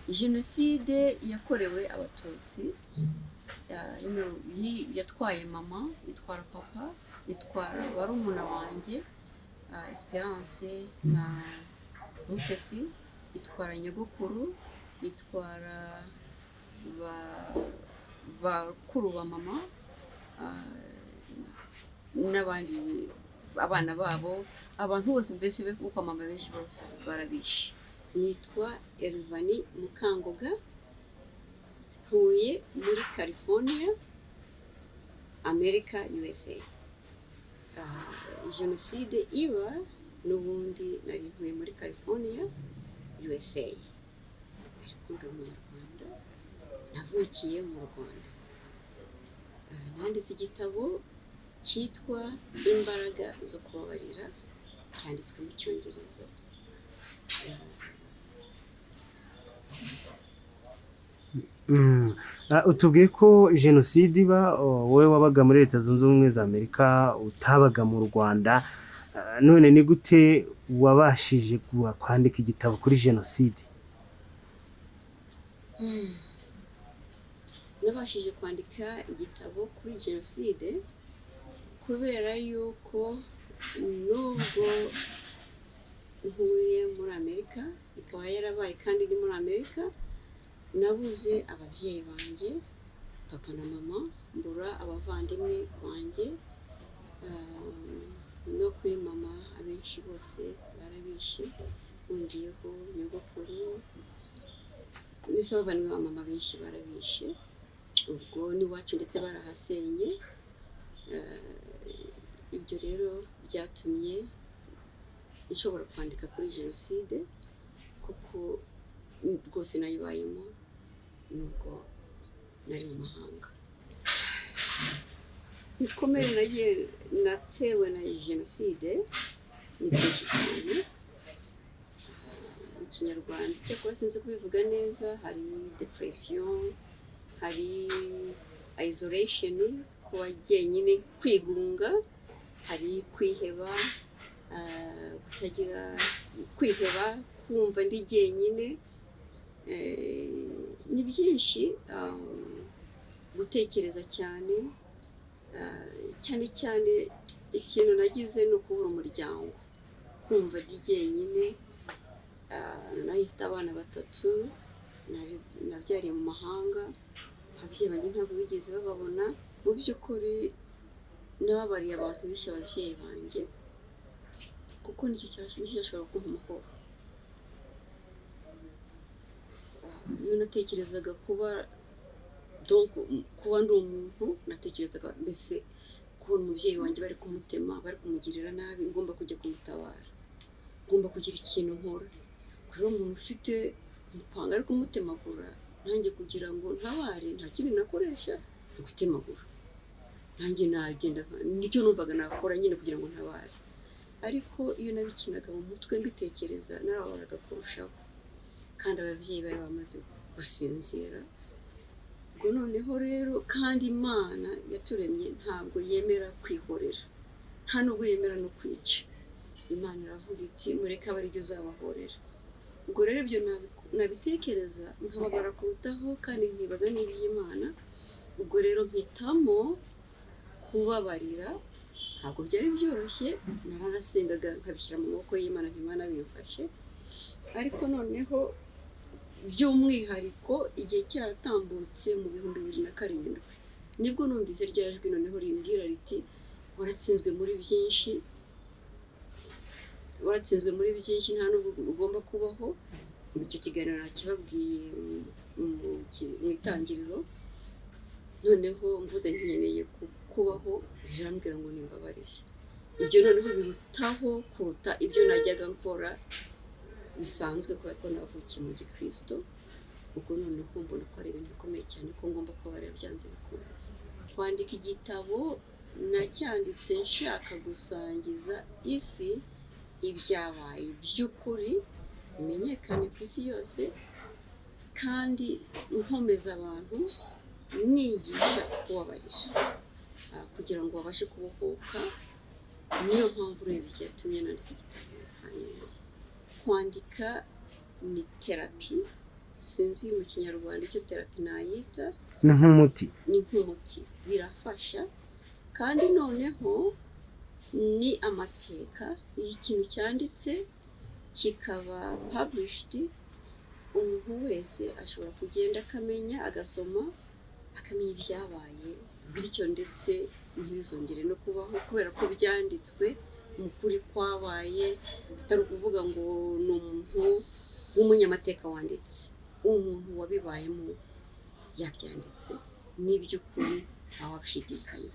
Jenoside yakorewe Abatutsi yatwaye mama, itwara papa, itwara barumuna banjye, Esperance na Mutesi, itwara nyogokuru, itwara bakuru ba mama n'abandi abana babo, abantu bose mbese bo kwa mama benshi bose barabishe. Nitwa Elvanie Mukangoga, ntuye muri California, Amerika, USA. Jenoside iba n'ubundi nari ntuye muri California, USA, ariko ndi Umunyarwanda, navukiye mu Rwanda. Nanditse igitabo cyitwa "Imbaraga zo Kubabarira", cyanditswe mu Cyongereza. Utubwiye ko jenoside iba, wowe wabaga muri Leta Zunze Ubumwe za Amerika, utabaga mu Rwanda. None ni gute wabashije kwandika igitabo kuri jenoside? Nabashije kwandika igitabo kuri jenoside kubera yuko nubwo ntuye muri Amerika, ikaba yarabaye kandi ni muri Amerika, nabuze ababyeyi banjye, papa na mama, mbura abavandimwe banjye, no kuri mama abenshi bose barabishe, wongeyeho nyogokuru, ndetse abavandimwe ba mama benshi barabishe, ubwo n'iwacu ndetse barahasenye. Ibyo rero byatumye nshobora kwandika kuri jenoside kuko rwose nayibayemo nubwo nari mu mahanga. Ibikomere nagiye natewe na jenoside ni byinshi cyane. Mu Kinyarwanda icyakora sinzi kubivuga neza, hari depression, hari isolation, kuba jyenyine, kwigunga, hari kwiheba, kutagira kwiheba, kumva ndi jyenyine, ni byinshi, gutekereza cyane, cyane cyane ikintu nagize ni ukubura umuryango, kumva ndi jyenyine. Nari mfite abana batatu nabyariye mu mahanga, ababyeyi banjye ntabwo bigeze bababona. Mu by'ukuri nababariye abantu bishe ababyeyi banjye kuko nicyo cyashobora kumpa amahoro. Iyo natekerezaga kuba donc kuba ndi umuntu, natekerezaga mbese kubona umubyeyi wanjye bari kumutema, bari kumugirira nabi, ngomba kujya kumutabara, ngomba kugira ikintu nkora. Rero umuntu ufite umupanga ari kumutemagura, nanjye kugira ngo ntabare nta kindi nakoresha ni gutemagura, nanjye nagenda, nicyo numvaga nakora nyine kugira ngo ntabare. Ariko iyo nabikinaga mu mutwe mbitekereza narababaraga kurushaho, kandi ababyeyi bari bamaze gusinzira. Ubwo noneho rero kandi Imana yaturemye ntabwo yemera kwihorera, nta nubwo yemera no kwica. Imana iravuga iti mureke abe ariryo uzabahorera. Ubwo rero ibyo nabitekereza nkababara kurutaho kandi nkibaza n'iby'Imana. Ubwo rero mpitamo kubabarira, ntabwo byari byoroshye, naranasengaga nkabishyira mu maboko y'Imana nti Imana bimfashe, ariko noneho by'umwihariko igihe cyaratambutse mu 2007 nibwo numvise rya jwi noneho rimbwira riti waratsinzwe muri byinshi, waratsinzwe muri byinshi, nta nubwo ugomba kubaho. Icyo kiganiro nakibabwiye mu itangiriro. Noneho mvuze nkeneye kubaho, rirambwira ngo nimbabarire. Ibyo noneho birutaho kuruta ibyo najyaga nkora bisanzwe kubera ko navukiye mu gikristo. Ubwo noneho mbona ko ari ibintu bikomeye cyane ko ngomba kubabarira byanze bikunze. Kwandika igitabo nacyanditse nshaka gusangiza isi ibyabaye by'ukuri, bimenyekane ku isi yose, kandi nkomeza abantu nigisha kubabarira kugira ngo babashe kubohoka. Niyo mpamvu urebye yatumye nandika igitabo, nta yindi. Kwandika ni therapy. Sinzi mu Kinyarwanda icyo thérapie nayita. Ni nk'umuti. Ni nk'umuti, birafasha. Kandi noneho ni amateka. Iyo ikintu cyanditse kikaba published, umuntu wese ashobora kugenda akamenya, agasoma, akamenya ibyabaye, bityo ndetse ntibizongere no kubaho, kubera ko byanditswe mu kuri kwabaye, atari ukuvuga ngo ni umuntu w'umunyamateka wanditse, umuntu wabibayemo yabyanditse, n'iby'ukuri ntawabishidikanya.